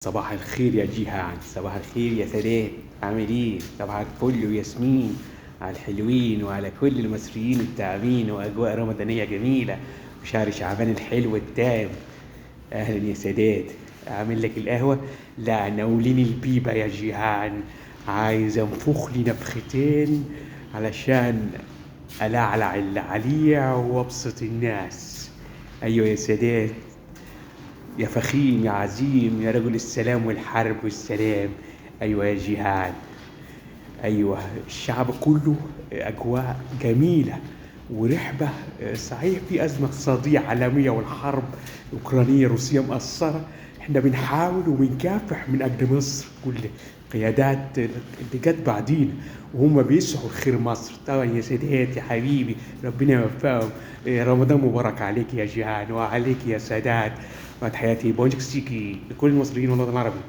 صباح الخير يا جيهان، صباح الخير يا سادات، عامل ايه؟ صباحك فل وياسمين على الحلوين وعلى كل المصريين التعبين، واجواء رمضانيه جميلة وشهر شعبان الحلو التام. اهلا يا سادات، اعمل لك القهوة؟ لا، ناوليني البيبه يا جيهان، عايز انفخ لي نفختين علشان العلع اللي عليا وابسط الناس. ايوه يا سادات، يا فخيم يا عظيم يا رجل السلام والحرب والسلام. ايوه يا جيهان، ايوه الشعب كله اجواء جميلة ورحبه. صحيح في ازمة اقتصادية عالمية والحرب الاوكرانية الروسية مأثره، احنا بنحاول وبنكافح من اجل مصر. كل قيادات اللي جت بعدينا وهم بيسعوا لخير مصر. طبعا يا سادات يا حبيبي ربنا يوفقهم. رمضان مبارك عليك يا جيهان وعليك يا سادات. بعد حياتي بونجك سيكي لكل المصريين والوطن العربي.